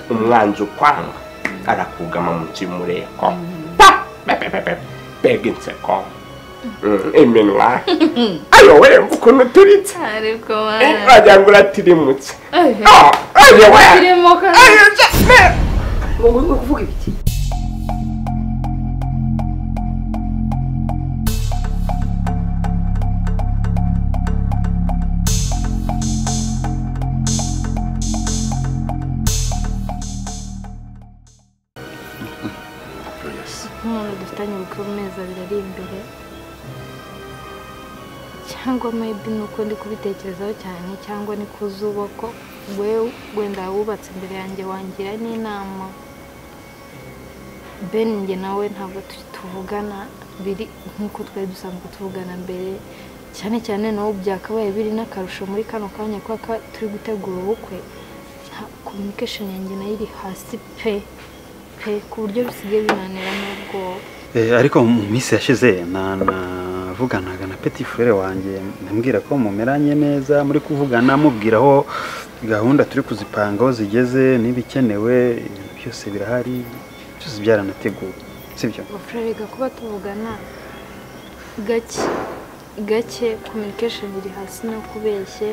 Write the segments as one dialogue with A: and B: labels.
A: Umwanzi ukwanga arakugama munsi y'umureko. Pa! Pe Mbega inseko. Iminwa. Ayo we ukuntu uturitse.
B: Ariko
A: wagira ngo uratirimutse. Ayo we. Ayo
C: ngo kuvuga ibiki?
B: Umuntu dufitanye ubukwe mu mezi abiri ari imbere, cyangwa maybe nuko ndi kubitekerezaho cyane, cyangwa ni kuzuba ko we wenda wubatse imbere yanjye wangira n'inama. Ben njye nawe ntabwo tuvugana biri nk'uko twari dusanzwe tuvugana mbere, cyane cyane nawe byakabaye biri n'akarusho muri kano kanya kuko turi gutegura ubukwe. Communication yanjye nayo iri hasi pe ku buryo bisigaye binanira n'ubwoba.
D: Ariko mu minsi yashize navuganaga na petit frère wanjye, ndambwira ko mumeranye neza, muri kuvugana mubwira aho gahunda turi kuzipanga aho zigeze n'ibikenewe, ibintu byose birahari, byose byaranateguwe, sibyo?
B: Frère kuba tuvugana gake gake, communication iri hasi no kubeshye,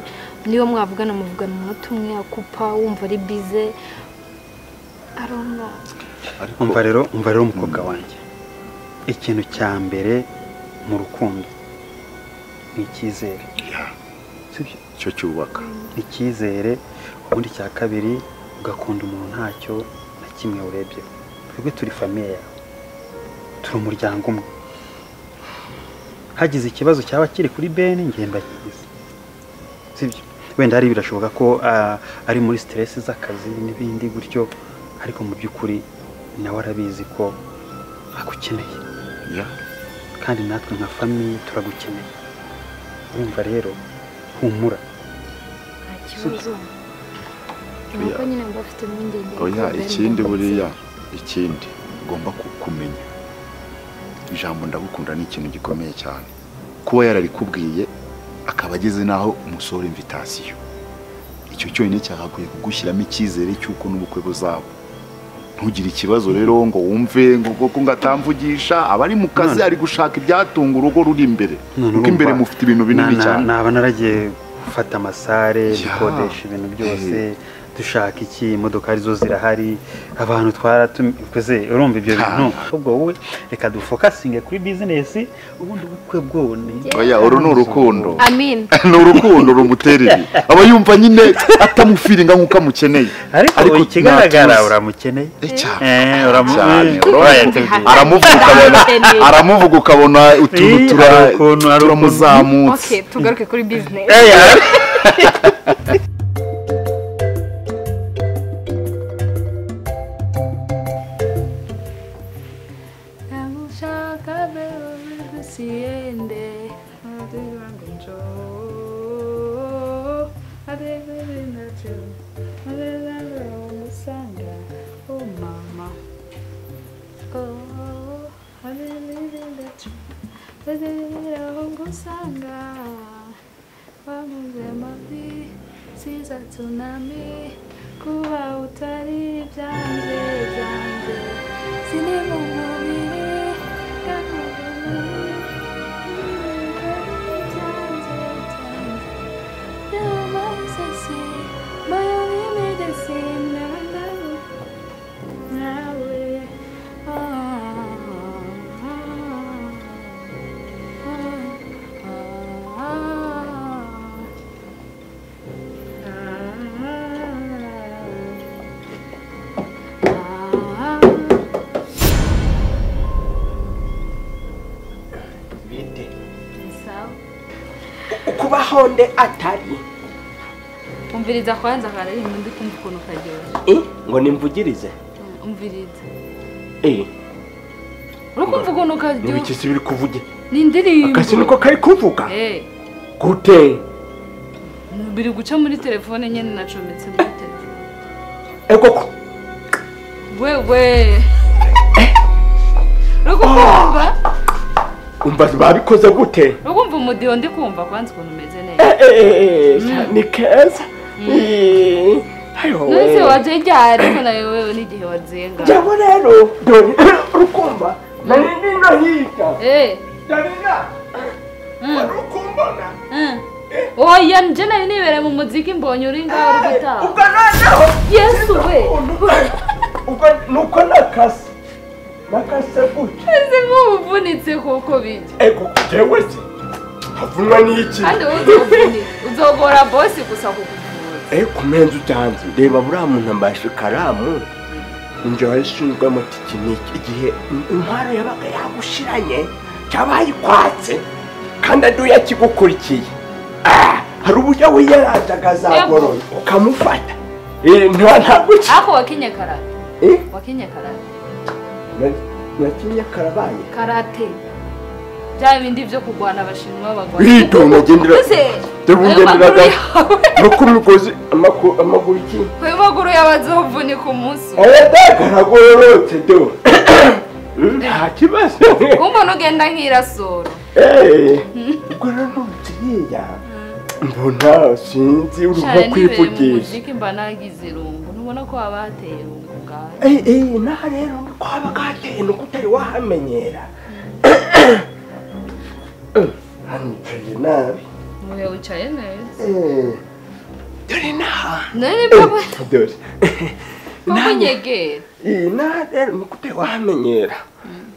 B: niyo mwavugana muvugana umunota umwe akupa wumva ari busy. I don't know.
D: Umva rero umukobwa wanjye, ikintu cya mbere mu rukundo ni icyizere. Sibyo?
E: Cyo cyubaka
D: icyizere. Ubundi cya kabiri ugakunda umuntu ntacyo na kimwe urebye. Twebwe turi famille yawe, turi umuryango umwe. Hagize ikibazo cyaba kiri kuri Ben ngenda kigize, sibyo? Wenda hari birashoboka ko ari muri stress z'akazi n'ibindi gutyo, ariko mu by'ukuri nawe arabizi ko agukeneye. Kandi natwe nka famille turagukeneye. Urumva rero humura.
B: Nta kibazo. Nuko nyine mba afite impungenge.
E: Oya, ikindi buriya ikindi ugomba kumenya, ijambo ndagukunda ni ikintu gikomeye cyane. Kuba yararikubwiye akaba ageze naho umusore invitation, icyo cyonyine cyakakwiye kugushyiramo icyizere cy'uko n'ubukwe buzaba. Ntugire ikibazo rero ngo wumve ngo koko ngatamvugisha, abari mu kazi ari gushaka ibyatunga urugo ruri imbere, kuko imbere mufite ibintu binini cyane.
D: Naba naragiye gufata amasare, dukodesha ibintu byose, dushaka iki, imodoka arizo zirahari, abantu twaratumize, urumva ibyo bintu. Ubwo wowe reka dufokasinge kuri business, ubundi ubukwe bwo ni
E: oya, uru ni urukundo.
B: Amin.
E: Ni urukundo rumutera ibi, aba yumva nyine atamufiringa nkuko amukeneye,
D: ariko ikigaragara uramukeneye.
E: Aramuvuga ukabona utuntu turamuzamutse.
B: Okay, tugaruke kuri business.
A: Honde atari.
B: Umviriza kwanza karari ndi kumva ukuntu karyoshye.
A: Ngo nimvugirize?
B: Umviriza. Urakumva ukuntu karyoshye?
A: Nibiki se biri kuvuge?
B: Ni indirimbo.
A: Akasi niko kari kuvuga? Gute?
B: Biri guca muri telefone nyene nacometse muri telefone.
A: Koko.
B: Wewe. Urakumva?
A: Umva babikoze gute?
B: Urumva umudiho ndi kumva kwanza ukuntu umeze neza.
A: Ni keza.
F: None waje ryari ko nawe wewe n'igihe wazenga.
A: Jabo rero dore urukumba nari no hirya. Darina. Urukumbona.
F: Oya nje nari nibere mu muziki mbonye uri ngaho uri gutaha.
A: Ubwo noneho
F: Yesu we.
A: Ubwo nuko nakase. Nakase gutya.
F: Ese nk'ubuvunitse koko bijya.
A: Ego jewe se. Havunwa n'iki?
F: Kandi uzovunitse. Uzogora boss gusa kukuvuza.
A: Kumenza utanze reba buriya muntu ambashe ikaramu injye wayishinzwe amatikiniki igihe intwaro yabaga yagushiranye cyaba yayikwatse kandi aduye akigukurikiye hari uburyo wiyaraje akazagorora ukamufata ntabwo
F: ako wakinye karate wakinye karate
A: nakinye karabaye
F: karate bya bindi byo kugwana abashinwa bagwana
A: nagendera ndabungenderaga no ku migozi amaguru iki
F: ayo maguru yabazovunika umunsi
A: karagororotse do nta kibazo
F: kumbona ugenda nk'irasoro
A: ubwo rero ntubyiya mbona sinzi urimo kwivugisha
F: muziki mba nagize irungu ntubona ko haba hateye irungu ngaho
A: naha rero ko haba hateye nuko utari wahamenyera hano wicaye nabi
F: muhe wicaye neza
A: dore naha
F: none papa
A: dore
F: papa nyegera
A: naha rero nuko utari wahamenyera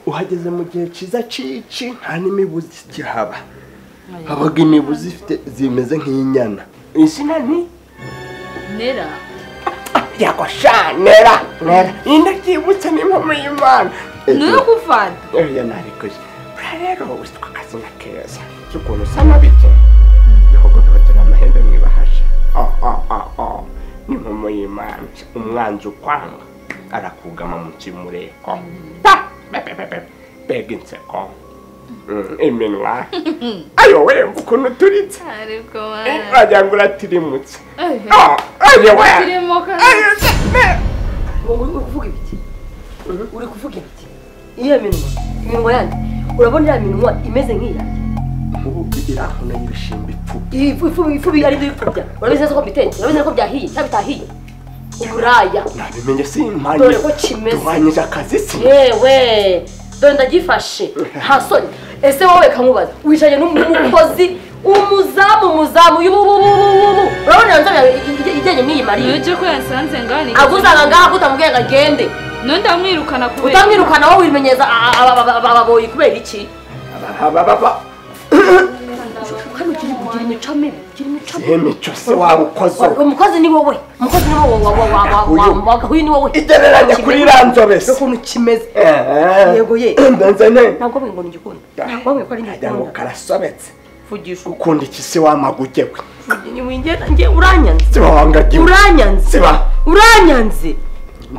A: uhageze mu gihe cyiza cici nta n'imibuzi ikihaba habaga imibuzi ifite zimeze nk'inyana izina ni
F: nera
A: yako sha nera nera indabyibutse n'impamo y'Imana
F: nuyo kufata
A: oya narikoze rero witwa akazina keza cy'ukuntu usa na bike bihogo bihotera amahembe mwibahasha n'impamo y'Imana umwanzi ukwanga arakugama munsi y'umureko mbega inseko iminwa ayo we ukuntu turitse wagira ngo uratirimutse ayo we
C: uri kuvuga ibiki uri kuvuga ibiki iyo minwa iminwa yanjye urabona iriya minwa imeze nk'iyanjye
A: ubu irakuna y'ibishimbo ipfu
C: ifu ari byo bipfubya urabizi neza ko bitetse urabizi neza ko byahiye cyangwa bitahiye uburaya
A: nabimenye simpanye
C: dore ko kimeze
A: duhanyije akazi se
C: yewe dore ndagifashe nta soni ese wowe kamubaza wicaye n'umukozi umuzamu uyu urabona iyo nzobe ijyanye n'iyi mariya
F: uje ko yasanze ngani
C: aguzanga ngaha ko utamubwiye ngo agende
F: none ndamwirukana kubera
C: utamwirukana wowe wimenyeza ababoyi kubera iki hano ugira imico mibi ugira imico mibi
A: imico se waba ukoze
C: umukozi ni wowe umukozi ni wowe wagahuye ni wowe
A: igereranya kuri iriya nzobe se
C: ukuntu kimeze yego ye
A: ndanze ne
C: ntabwo ngo ni igikunda ntabwo ko ari
A: igikunda ngo karasobetse
C: vugisha
A: ukunda iki se wamaguge we
C: ni wingenda nge uranyanze
A: siba wangagiwe
C: uranyanze
A: siba
C: uranyanze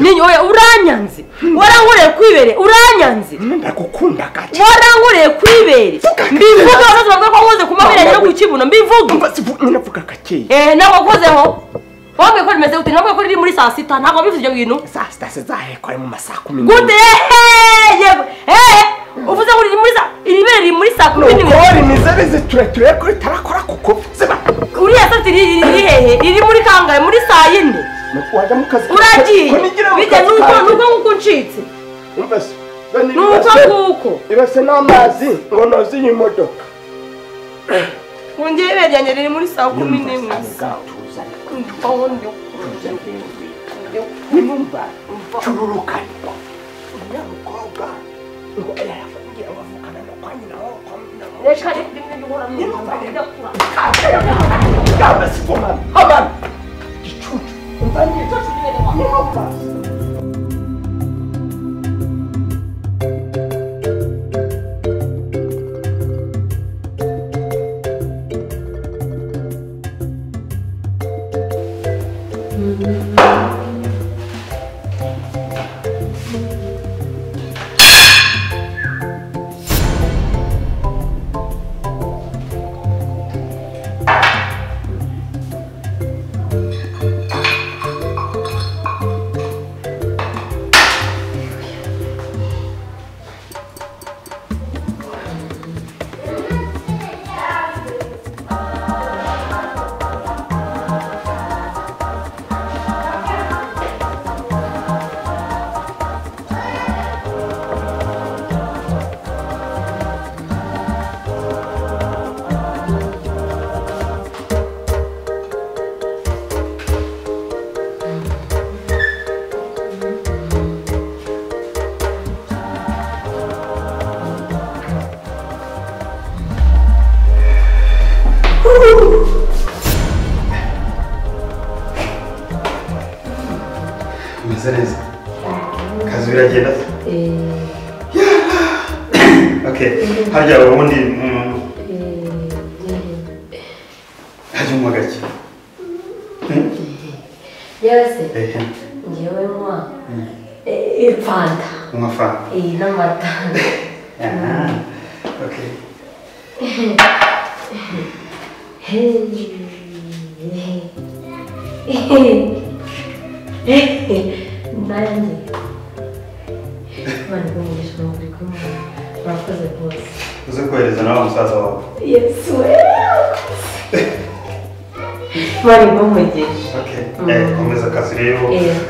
C: ninyo oya uranyanze warankoreye kwibere uranyanze
A: ndagukunda gace
C: warankoreye kwibere mbivuga bose bavuga ko nkoze ku mabere no ku kibuno mbivuga
A: nyine vuga gake
C: ntabwo nkozeho wambwiye ko rimeze gute ntabwo ko riri muri saa sita ntabwo bivuze ibyo bintu
A: saa sita se zahekwa ari mu masaa 10
C: gute yego uvuze ngo riri muri saa iri bere riri muri saa 10
A: nuko rimeze biziture ko ritarakora kuko ziba
C: uriya safti riri hehe riri muri kangahe muri saa 4
A: wajya mu kazi
C: uragiye bijya nuko nuko nkuko ncitse nuko kuko
A: ibase n'amazi ngo noze iyi modoka
C: wongeye ibere ryanjye riri muri saa 11
A: nimumva cururukane uriya mukobwa ngo yarakubwira ngo avukana no kwa nyina wawe kwa nyina
C: reka reka
A: reka gicucu umva
D: Umeze neza. Kazi biragenda se? Okay, harya ubundi hajya unywa gake.
C: Yewe se? Ngewe nywa fanta.
D: Unywa fanta?
C: N'amata.
D: Okay.
C: Nanjye Imana iguhe muri kumwe murakoze rwose.
D: Uze kohereza nawe musaza wawe.
C: Yesu we Imana iguhe umugisha.
D: Okay. Komeza akazi rero,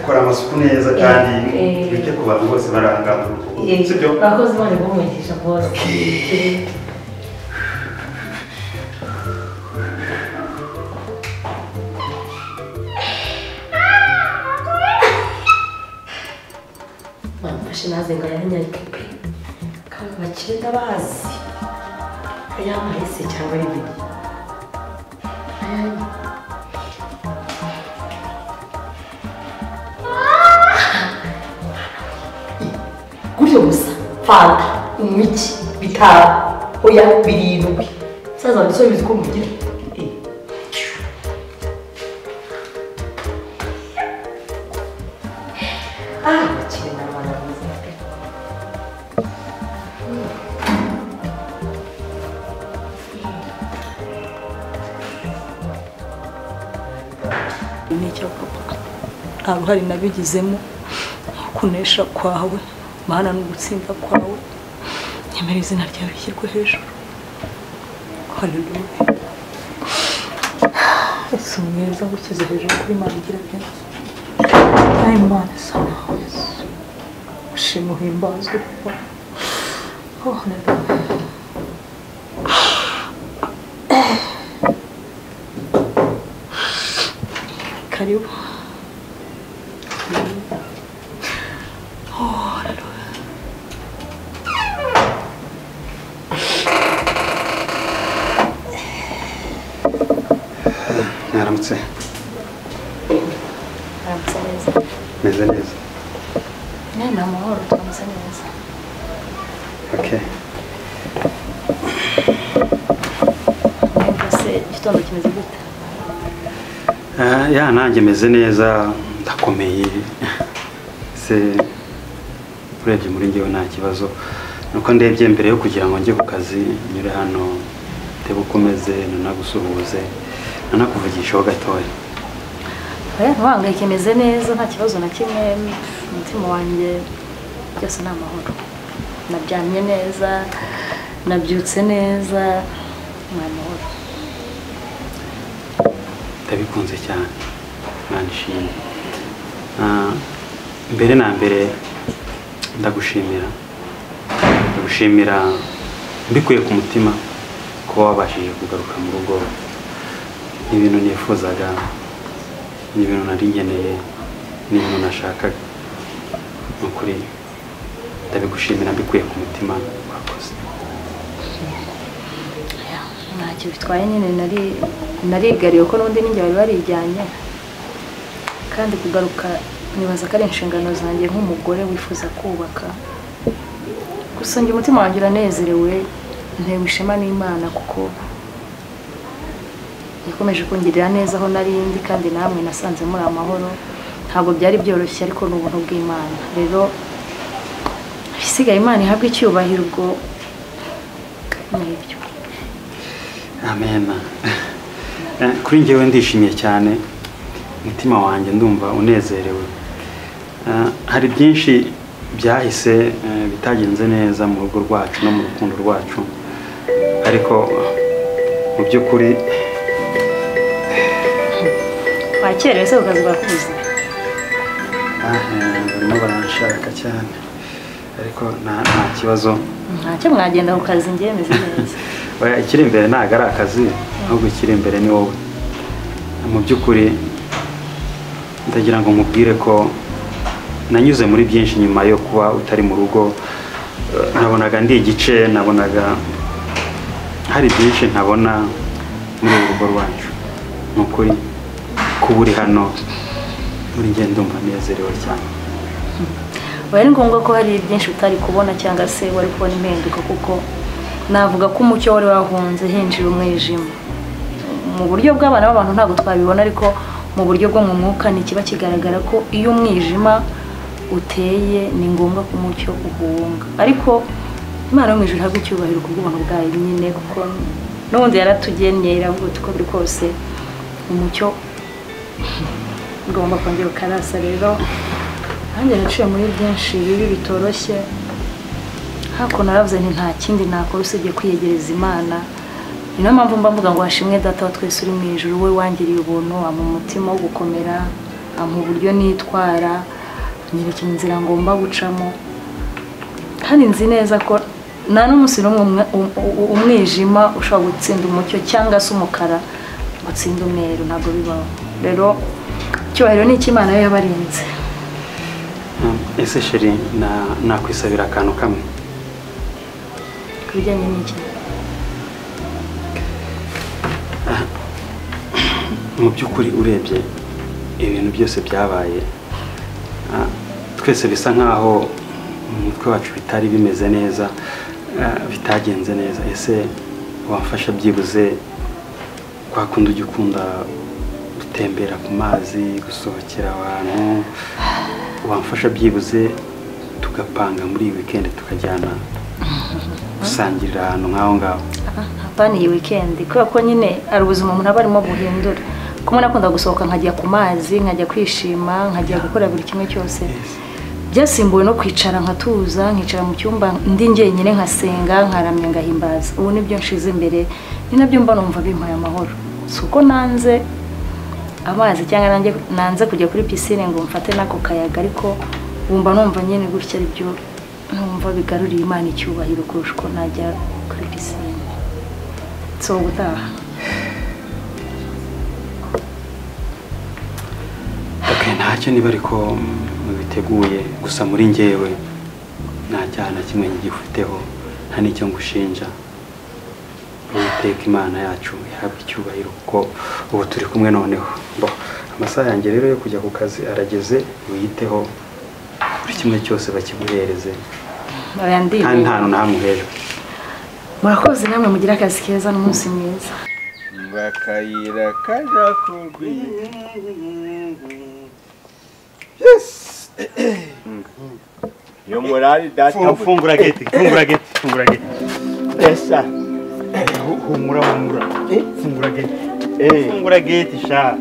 D: kora amasuku neza kandi wite ku bantu bose barangana mu rugo. Sibyo?
C: Murakoze, Imana iguhe umugisha rwose. Bamfashe naze ngo ayanyarike pe, kandi bakire ndabazi ayampaye se cyangwa ari biki. Gutyo gusa fanta imiki 5 oya 7 musaza wanjye so bizi ko mugira. Bakire n'abana beza pe.
G: Nicyo papa nta ruhare nabigizemo, kunesha kwawe Mana no gutsinda kwawe, nyemera izina ryawe rishyirwe hejuru. Haleluya. Yesu mwiza ngushyize hejuru kuri Imana igira neza. Ay Imana isa nawe Yesu, ushima uhimbazwe papa. Oh, haleluya. Karibu. Oh, haleluya.
D: Mwaramutse.
B: Mwaramutse neza.
D: Meze neza.
B: Ni amahoro, turamutse neza.
D: Okay.
B: Mbese igitondo kimeze gute?
D: Ya nanjye meze neza, ndakomeye. Se urebye muri njyewe nta kibazo. Nuko ndebye mbere yo kugira ngo njye ku kazi nyure hano ndebe uko umeze, nanagusuhuze, nanakuvugishaho gatoya.
B: Oya ntuhangayike, meze neza nta kibazo na kimwe, umutima wanjye byose ni amahoro. Naryamye neza, nabyutse neza, ni amahoro.
D: Ndabikunze cyane, Imana ishimwe. Mbere na mbere ndagushimira, ndagushimira mbikuye ku mutima kuba wabashije kugaruka mu rugo. Ni ibintu nifuzaga, ni ibintu nari nkeneye, ni ibintu nashakaga. Ni ukuri ndabigushimira mbikuye ku mutima, urakoze.
B: Ntacyo bitwaye nyine, narigariwe ko n'ubundi ninjye bari barijyanye, kandi kugaruka nibaza ko ari inshingano zanjye nk'umugore wifuza kubaka. Gusa njye umutima wanjye uranezerewe, ntewe ishema n'Imana kuko yakomeje kungirira neza aho nari ndi, kandi namwe nasanze muri amahoro. Ntabwo byari byoroshye ariko ni ubuntu bw'Imana. Rero isigaye Imana ihabwe icyubahiro, ubwo nibyo.
D: Amen. Kuri njyewe ndishimye cyane, umutima wanjye ndumva unezerewe. Hari byinshi byahise bitagenze neza mu rugo rwacu no mu rukundo rwacu, ariko mu by'ukuri
B: wakerewe se ukazi bakuze.
D: Barimo baranshaka cyane ariko nta kibazo.
B: Ntacyo, mwagenda ku kazi njye meze neza.
D: Oya, ikiri imbere ntabwo ari akazi, ahubwo ikiri imbere ni wowe. Mu by'ukuri ndagira ngo nkubwire ko nanyuze muri byinshi nyuma yo kuba utari mu rugo. Nabonaga ndi igice, nabonaga hari byinshi ntabona muri uru rugo rwacu. Ni ukuri kuba uri hano Muri njye ndumva nezerewe cyane.
G: Oya, ni ngombwa ko hari byinshi utari kubona cyangwa se wari kubona impinduka, kuko navuga ko umucyo wari wahunze hinjira umwijima. Mu buryo bw'abana b'abantu ntabwo twabibona, ariko mu buryo bwo mu mwuka ni kiba kigaragara ko iyo umwijima uteye ni ngombwa ko umucyo uhunga. Ariko Imana yo mu ijuru ihabwe icyubahiro ku bw'ubuntu bwayo nyine, kuko n'ubundi yaratugennye iravuga uti uko biri kose umucyo ugomba kongera ukarasa. Rero nanjye naciye muri byinshi bibi bitoroshye, hako naravuze nti nta kindi nakora usibye kwiyegereza Imana. Ni nayo mpamvu mba mvuga ngo hashimwe Data wa twese uri mu ijuru, we wangiriye ubuntu, ampa umutima wo gukomera, ampa uburyo nitwara, anyereka inzira ngomba gucamo. Kandi nzi neza ko nta n'umunsi n'umwe umwijima ushobora gutsinda umucyo cyangwa se umukara gutsinda umweru, ntabwo bibaho. Rero icyubahiro ni icy'Imana yo yabarinze.
D: Ese sheri, nakwisabira akantu kamwe
G: ku bijyanye n'iki?
D: Mu by'ukuri urebye ibintu byose byabaye, twese bisa nkaho mu mutwe wacu bitari bimeze neza, bitagenze neza. Ese wamfasha byibuze kwa kundi ujya ukunda gutembera ku mazi, gusohokera abantu, wamfasha byibuze tugapanga muri iyi weekend tukajyana gusangirira ahantu nk'aho ngaho?
G: Hapana iyi weekend, kubera ko nyine ari ubuzima umuntu aba arimo guhindura. Kumwe nakunda gusohoka nkajya ku mazi, nkajya kwishima, nkajya gukora buri kimwe cyose. Byasimbuwe no kwicara nkatuza, nkicara mu cyumba ndi njyenyine nkasenga, nkaramya, ngahimbaza. Ubu nibyo nshize imbere, ni nabyo mba numva bimpaye amahoro. Si uko nanze amazi cyangwa nanze kujya kuri piscine ngo mfate nako kayaga, ariko wumva numva nyine gutya ari byo numva bigaruriye Imana icyubahiro kurusha uko najya kuri piscine. So gutaha.
D: Okay, ntacyo niba ariko mubiteguye, gusa muri njyewe nta cyaha na kimwe ngifiteho, nta n'icyo ngushinja. Uwiteka Imana yacu ihabwe icyubahiro kuko ubu turi kumwe noneho. Bo, amasaha yanjye rero yo kujya ku kazi arageze, wiyiteho buri kimwe cyose bakiguhereze.
G: Kandi
D: nta hantu na hamwe uhejwe.
G: Murakoze namwe, mugira akazi keza n'umunsi mwiza.
A: Bakayira kaja kugwi. Yes. Yo morali data.
D: Fungura gate, fungura gate, fungura gate.
A: Esa.
D: Humura humura. Fungura gate. Fungura gate sha.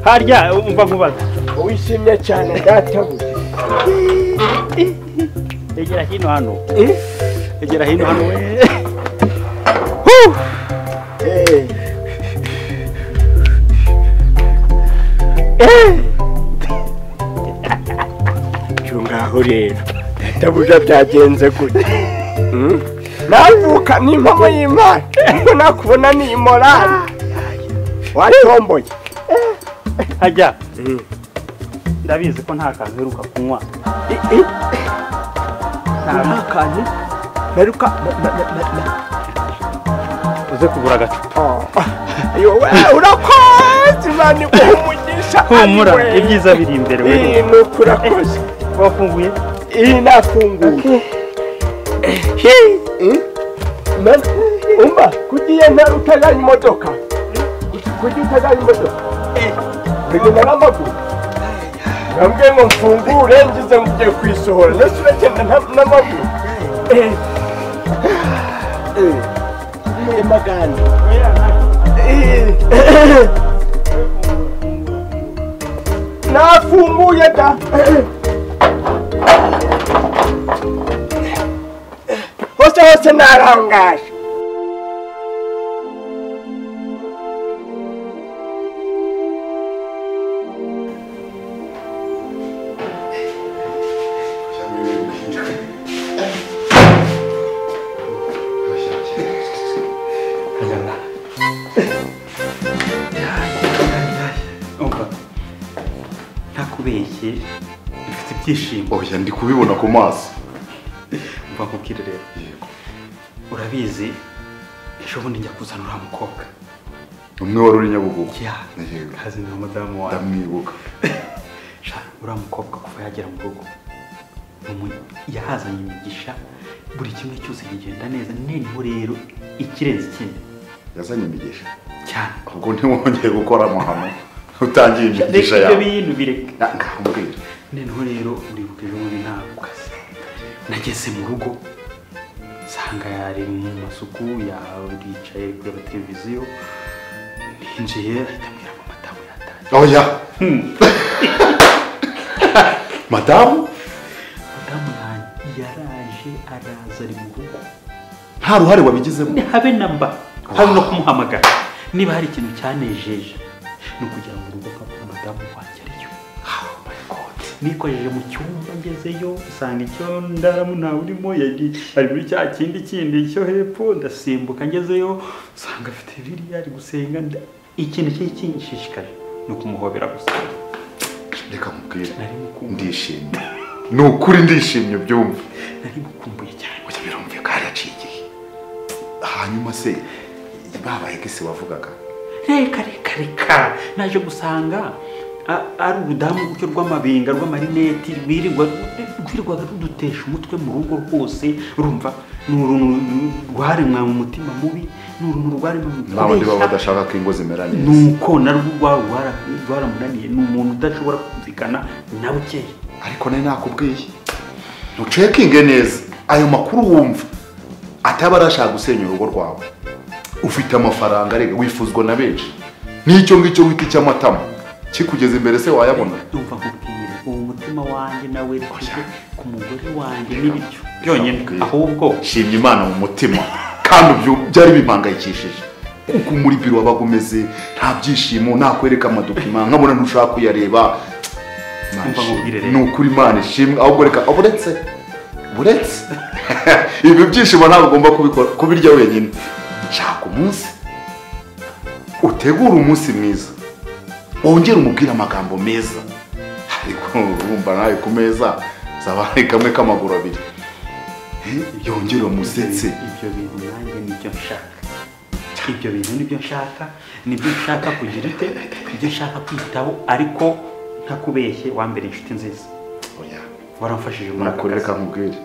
D: Harya umva nkubaza.
A: Wishimye cyane data.
D: Egera hino hano. Egera hino hano we.
A: Cyungaho rero databuja byagenze gute? Navuka ni impamo y'Imana, nakubona ni imorali. Watomboye.
D: Hajya. Ndabizi ko nta kantu uheruka kunywa.
A: Nta kantu mperuka.
D: Uze kugura agacupa.
A: Urakoze, Imana iguhe umugisha.
D: Humura, ibyiza biri imbere we.
A: Nuko urakoze.
D: Wafunguye?
A: Nafunguye. Umva, kugiye utajyanye imodoka. Kugiye utajyanye imodoka. Uragenda n'amaguru. Nambwiye ngo mfungure ngize ngiye kwisohora. Nese uragenda n'amaguru. Magana. Nafunguye da. Hose hose narangaje.
D: Ntakubeshye mfite ibyishimo.
E: Oya, ndi kubibona ku maso.
D: Mva nkubwire rero. Urabizi Ejo bundi njya kuzana uriya mukobwa.
E: Umwe wari uri Nyabugogo.
D: Kazi na madamu wawe.
E: Ndamwibuka.
D: Sha uriya mukobwa kuva yagera mu rugo yahazanye imigisha, buri kimwe cyose kigenda neza. Noneho rero ikirenze ikindi
E: yazanye imigisha
D: cyane.
E: Ubwo ntiwongeye gukora amahano utangiye imigisha yawe.
D: Ibyo bintu bireka.
E: Ngambwira.
D: Noneho rero uribuka ejo bundi ntabwo kazi nageze mu rugo nsanga yari mu masuku, yicaye kureba televiziyo, ninjiye ahita ambwira ngo madamu yataye.
E: Oya. Madamu?
D: Madamu yaraje araza ari mu rugo.
E: Nta ruhare wabigizemo?
D: Habe namba. Habe no kumuhamagara. Niba hari ikintu cyanejeje ni ukugera mu rugo nkabona madamu wanjye ariyo.
E: Oh my God.
D: Nikojeje mu cyumba ngezeyo usanga icyo ndaramu ntawe urimo, yari ari muri cya kindi kindi cyo hepfo. Ndasimbuka ngezeyo usanga afite biriya ari gusenga. Ikintu cyari kinshishikaje ni ukumuhobera gusa.
E: Reka mubwire ndishimye, ni ukuri ndishimye byumva.
D: Nari mukumbuye cyane.
E: Oya birumvikana yaraciye igihe. Hanyuma se babaye gese wavugaga?
D: Reka reka reka, naje gusanga ari urudamu gutyo rw'amabinga rw'amarineti rwirirwaga rudutesha umutwe mu rugo rwose. Urumva ni uruntu rwaremwa mu mutima mubi, ni uruntu rwaremwa mu
E: mutima. N'abandi baba badashaka ko ingo zimera neza.
D: Nuko narwo rwaramunaniye, ni umuntu udashobora kumvikana na bukeye.
E: Ariko nari nakubwiye ntucekinge neza ayo makuru wumva ataba arashaka gusenya urugo rwawe. Ufite amafaranga rega wifuzwa na benshi, n'icyo ngicyo wita icy'amatama kikugeza imbere se wayabona?
D: Ndumva nkubwire uwo mutima wanjye nawe ku mugore wanjye n'ibiryo byonyine. Ahubwo
E: shimye Imana mu mutima, kandi byari bimpangayikishije kuko muri biro wabaga umeze nta byishimo, nakwereka amadokima nkabona ntushaka kuyareba. Ni ukuri Imana ishimwe. Ahubwo reka buretse buretse ibi byishimo ntabwo ugomba kubikora kubirya wenyine. Shaka umunsi utegura umunsi mwiza, wongere umubwire amagambo meza. Ariko urumva nawe ku meza zaba ari kamwe k'amaguru abiri, yongere umusetse.
D: Ibyo bintu nanjye nibyo nshaka, ibyo bintu nibyo nshaka, nibyo nshaka kugira ute, ibyo nshaka kwitaho. Ariko ntakubeshye wambere inshuti nziza.
E: Oya
D: waramfashije muri aka
E: kazi. Reka nkubwire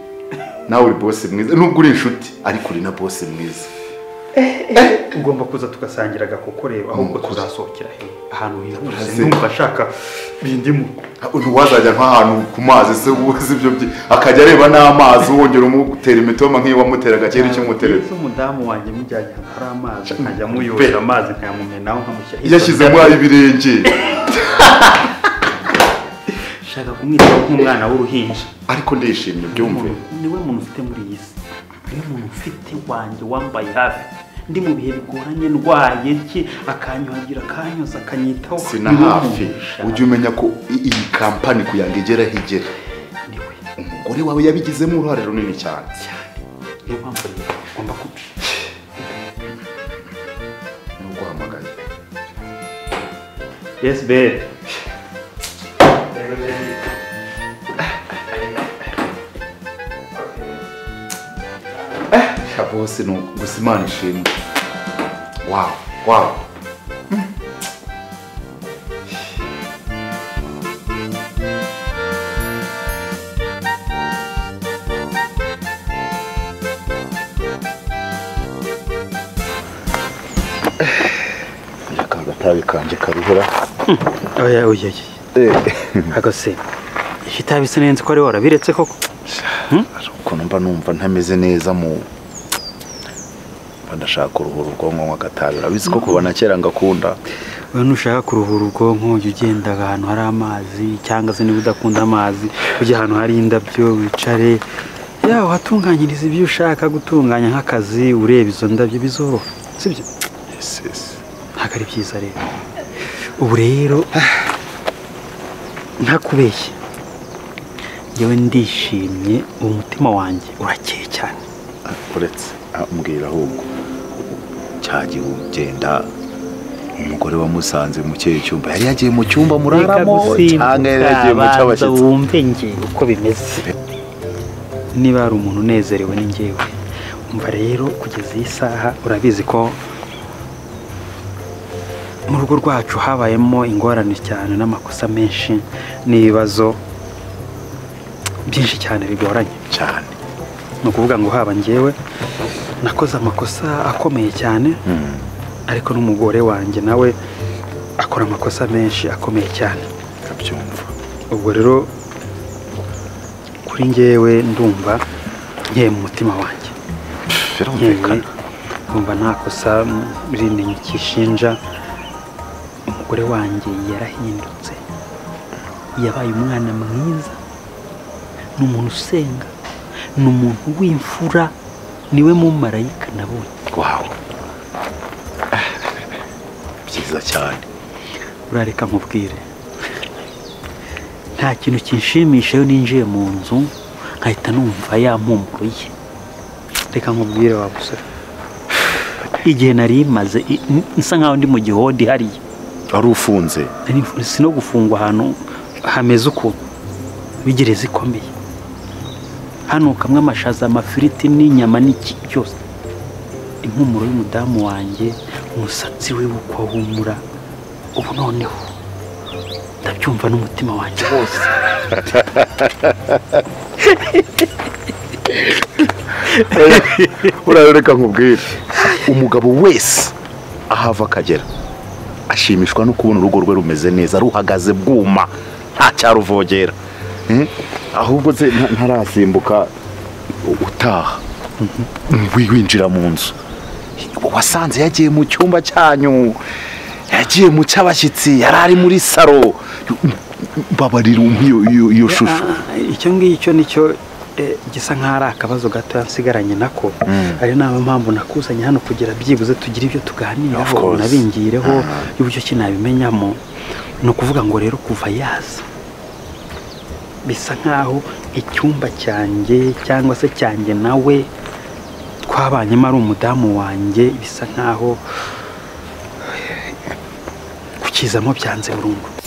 E: nawe uri boss mwiza, nubwo uri inshuti ariko uri na boss mwiza.
D: Ugomba kuza tugasangira agakoko rero, ahubwo tuzasohokera he ahantu hihuse. Ndumva ashaka bindimo.
E: Ntiwazajya nk'ahantu ku mazi se uzi ibyo akajya areba n'amazi, wongera umutera imitoma nk'iyo wamuteraga kera icyo umutereza.
D: Umudamu wanjye mujyanye ahantu hari amazi nkajya muyora amazi nkayamumenaho nkamushyira.
E: Yashyizemo ibirenge.
D: Shaka kumwitaho nk'umwana w'uruhinja.
E: Ariko ndishimye byumve.
D: Niwe muntu ufite muri iyi si, niwe muntu ufite wanjye wambaye hafi ndi mu bihe bigoranye, ndwaye iki akanyuhagira akanyoza akanyitaho.
E: Sina hafi. Ujye umenya ko iyi kampani kuyanga igera higera
D: niwe
E: umugore wawe yabigizemo uruhare runini cyane
D: cyane. Niyo mpamvu rero ugomba kubi
E: nuguhamagaye.
D: Yes babe.
E: Bose no gusa Imana ishimwe. Wow, wow. Aka gatabi kanje karuhura.
D: Oya oya. Agase. Itabi sinenze ko ari warabiretse koko.
E: Ukuntu mba numva ntameze neza mu ndashaka kuruhura ubwonko nk'agatabi. Urabizi ko kuva na kera ngakunda.
D: Wewe nushaka kuruhura ubwonko ujya ugenda ahantu hari amazi, cyangwa se niba udakunda amazi ujya ahantu hari indabyo wicare, yawe watunganyiriza ibyo ushaka gutunganya nk'akazi, ureba izo ndabyo bizoroha, sibyo?
E: Yes, yes.
D: Ntabwo ari byiza rero. Ubu rero ntakubeshye yewe ndishimye, umutima wanjye urakeye cyane.
E: Uretse mbwira ahubwo cyagiye ugenda umugore wamusanze mu cye cyumba yari yagiye mu cyumba muraramo cyangwa yari yagiye mu cy'abashyitsi?
D: Wumve nge uko bimeze. Niba hari umuntu unezerewe ni njyewe. Umva rero kugeza iyi saha urabizi ko mu rugo rwacu habayemo ingorane cyane n'amakosa menshi n'ibibazo byinshi cyane bigoranye
E: cyane.
D: Ni ukuvuga ngo haba njyewe nakoze amakosa akomeye cyane, ariko n'umugore wanjye nawe akora amakosa menshi akomeye cyane.
E: Ndabyumva.
D: Ubwo rero kuri njyewe ndumva nkeye mu mutima wanjye.
E: Birumvikana.
D: Ndumva nta kosa rindi nkishinja. Umugore wanjye yarahindutse, yabaye umwana mwiza, ni umuntu usenga, ni umuntu w'imfura, niwe mumarayika nabonye.
E: Wow, byiza cyane.
D: Urareka nkubwire, nta kintu kinshimisha iyo ninjiye mu nzu nkahita numva ya mpumuro ye. Reka nkubwire wa musore, igihe nari maze nsa nkaho ndi mu gihodi hariya.
E: Wari ufunze?
D: Si no gufungwa ahantu hameze ukuntu bigereza ikomeye, hano kamwe amashaza, amafiriti n'inyama n'iki byose. Impumuro y'umudamu wanjye, umusatsi we uko ahumura, ubu noneho ndabyumva n'umutima wanjye wose.
E: Urareka nkubwire, umugabo wese ahava akagera ashimishwa no kubona urugo rwe rumeze neza, ruhagaze bwuma, nta cyaruvogera. Ahubwo se ntarasimbuka utaha winjira mu nzu, wasanze yagiye mu cyumba cyanyu, yagiye mu cy'abashyitsi, yari ari muri saro. Mbabarira iyo shusho.
D: Icyo ngicyo nicyo gisa nkaho ari akabazo gato yansigaranye nako, ari nayo mpamvu nakuzanye hano kugira byibuze tugire ibyo tuganiraho, nabingireho y'uburyo kinabimenyamo. Ni ukuvuga ngo rero kuva yaza bisa nkaho icyumba cyanjye cyangwa se cyanjye nawe twabanyemo ari umudamu wanjye, bisa nkaho kukizamo byanze burundu.